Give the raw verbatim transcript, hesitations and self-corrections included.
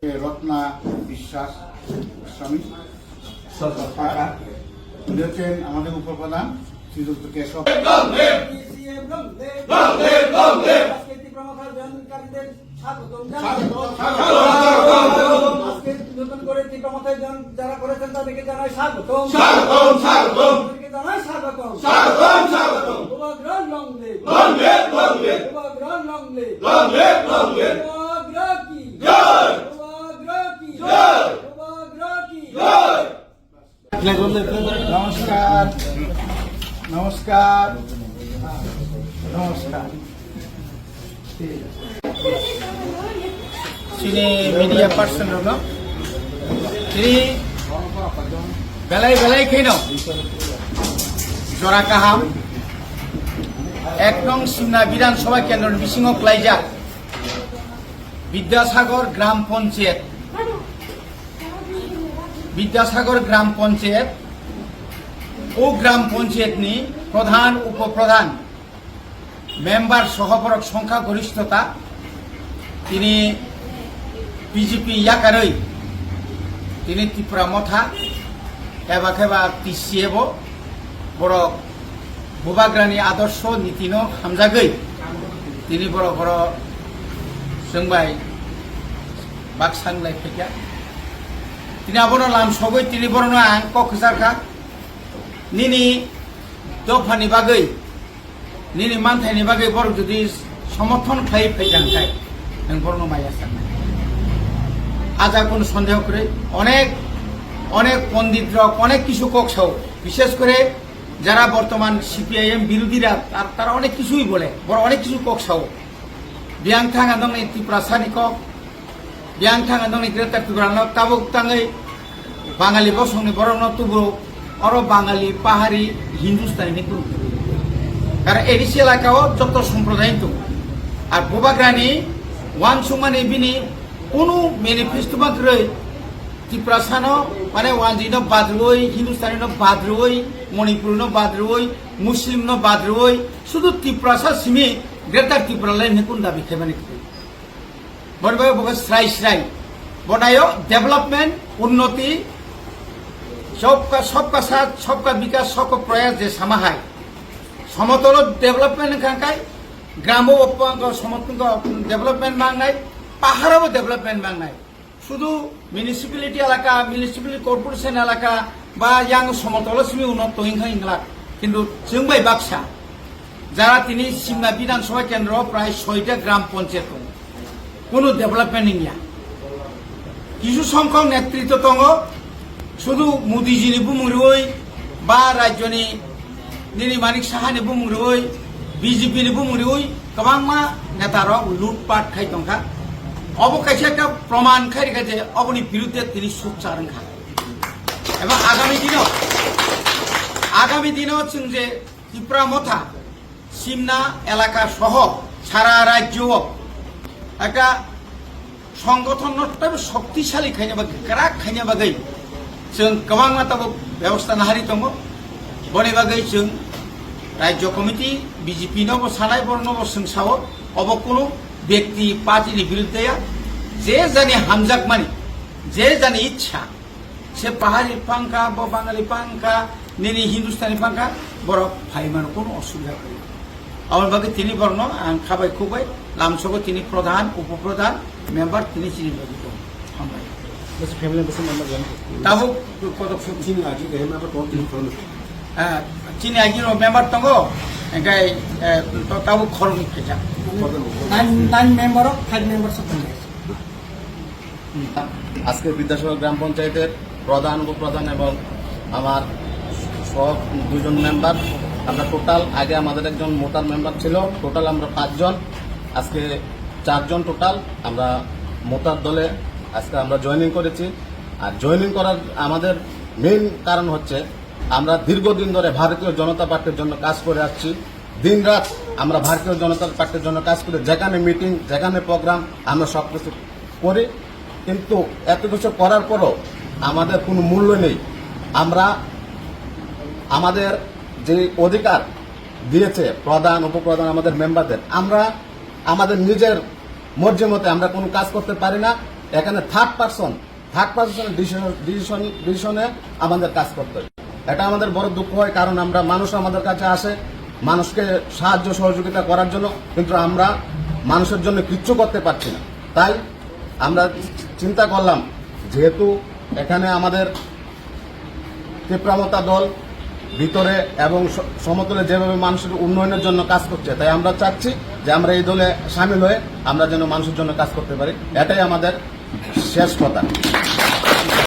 রত্না বিশ্বাস গোস্বামী, উনি হচ্ছেন আমাদের উপপ্রধান শ্রীযুক্ত কেশব। আজকে নতুন করে তীব্র মথায় জন-, যারা করেছেন তাদেরকে জানাই স্বাগতম। স্বাগতম, স্বাগতম। তাদেরকে জানাই স্বাগতম। স্বাগতম, স্বাগতম। Bubagra long live। Long live, long live। Bubagra long live। Long live, long live। Bubagra কি? জয়। Bubagra কি? জয়। Bubagra কি? জয়। নমস্কার, নমস্কার, নমস্কার। Chini media person rokno tini belai belai kheno jora kaham ek nong Simna Bidhan Sabha Kendro ni bisingo klaijak Bidyasagar Gram Panchayat Bidyasagar Gram Panchayat, o Gram Panchayat ni Pradhan, Upo Pradhan, member soho borok songkha gorishtota, tini B J P yakarwi, tini Tipra Motha, eba kheba T C F o, borok Bubagrani adorsho nitino hamjagwi tini borok oro chwng bai baksa wnglai phaikha. Tini abono lamsogwi tini borokno ang kok kwcharkha, nini dophani bagwi, nini manthaini bagwi borok jodi somorthon khlai phaikha hwnkhe nwng borokno maya sanai. Aja kono sondeho kwrwi, onek onek pondit rok onek kisu kok sao, bishes kore jara bortoman C P I M birodhira, tar-, tara onek kisui bole, boro onek kisu kok sao. Biyang thang andong ni Tiprasa ni kok, biyang thang andong ni Greater Tripura no tabuk tangwi Bangali bosong ni borok no tubu oro Bangali, Pahari, Hindustani ni kunu. Karon A D C elaka o joto somproday tongo. Ar Bubagrani uansukmani bini kunu manifesto ma kwrwi Tiprasano, mane, Wanjino badrwi, Hindustanino badrwi, Manipurino badrwi, Muslimno badrwi, sudu Tiprasa simi Greater Tipraland hinwi kun dabi khaimani kwrwi. Boni bagwi bo khe srai srai. Bonayo development, unnoti, sabka, sabka saath, sabka bikas, sabka prayas je sama hai. Somotolo development wngkha khe gramo bo somotolo development mangnai, paharo bo development mangnai. Sudu municipality elaka, municipal corporation elaka ba yang somotolo simi uno toing kha inglak. Kintu chwng bai baksa jara tini Simna Bidhan Sabha Kendro prai soita gram panchayat tongo. Kono development wngya. Kisu songkhok netritw tongo, sudu Modi ji ni bumung rwi ba rajyo ni nini Manik Saha ni bumung rwi, B J P ni bumung rwi kwbangma neta rok lutpat khai tongkha. Obo kaisa ekta proman khai rikha je oboni birudde tini sukchar wngkha. Ebong agami dino, agami dino chwng je Tipra Motha, Simna elaka soho sara rajyo o ekta songgothon no teibo shoktisali khaina bagwi, kwrak khaina bagwi chwng kwbangma tabuk bebosta nahari tongo. Boni bagwi chwng Rajyo Committee, B J P no bo sanai, borok no bo swng sao, obo kunu byakti party ni birudde ya, je jani hamjakmani, je jani ichha, se Pahari phankha, bo Bangali phankha, nini Hindustani phankha, borok phaimano kunu osubida kwrwi. Aboni bagwi tini borokno ang khabai khukbai, lamsogo tini pradhan, upo pradhan, member tini chini bagwi tongo. Hambai. Bwswk family bwswk member jan? Tabuk kotok suk. Chini agi de member tongo, tini tongo. Ah, chini agi no member tongo, engkai, eh, to-, tabuk khoroknwi khaijak. Nine, nine member o five member suk tongo. আজকে বিদ্যাসাগর গ্রাম পঞ্চায়েতের প্রধান, উপপ্রধান এবং আমার সহ দুজন মেম্বার, আমরা টোটাল, আগে আমাদের একজন মোতার মেম্বার ছিল, টোটাল আমরা পাঁচজন, আজকে চারজন টোটাল আমরা মোতার দলে আজকে আমরা জয়েনিং করেছি। আর জয়েনিং করার আমাদের মেইন কারণ হচ্ছে আমরা দীর্ঘদিন ধরে ভারতীয় জনতা পার্টির জন্য কাজ করে আসছি। দিন রাত আমরা ভারতীয় জনতা পার্টির জন্য কাজ করি, যেখানে মিটিং, যেখানে প্রোগ্রাম, আমরা সব কিছু করি, কিন্তু এত কিছু করার পরও আমাদের কোনো মূল্য নেই। আমরা আমাদের যে অধিকার দিয়েছে প্রধান, উপপ্রধান, আমাদের মেম্বারদের, আমরা আমাদের নিজের মর্জি মতে আমরা কোনো কাজ করতে পারি না। এখানে থার্ড পারসন, থার্ড পারসনের ডিসিশন, ডিসিশন, ডিসিশনে আমাদের কাজ করতে হয়। এটা আমাদের বড় দুঃখ হয়, কারণ আমরা, মানুষ আমাদের কাছে আসে, মানুষকে সাহায্য সহযোগিতা করার জন্য, কিন্তু আমরা মানুষের জন্য কিচ্ছু করতে পারছি না। তাই আমরা চিন্তা করলাম, যেহেতু এখানে আমাদের তিপ্রামতা দল ভিতরে এবং স-, সমতলে যেভাবে মানুষের উন্নয়নের জন্য কাজ করছে, তাই আমরা চাচ্ছি যে আমরা এই দলে সামিল হয়ে আমরা যেন মানুষের জন্য কাজ করতে পারি। এটাই আমাদের শেষ কথা।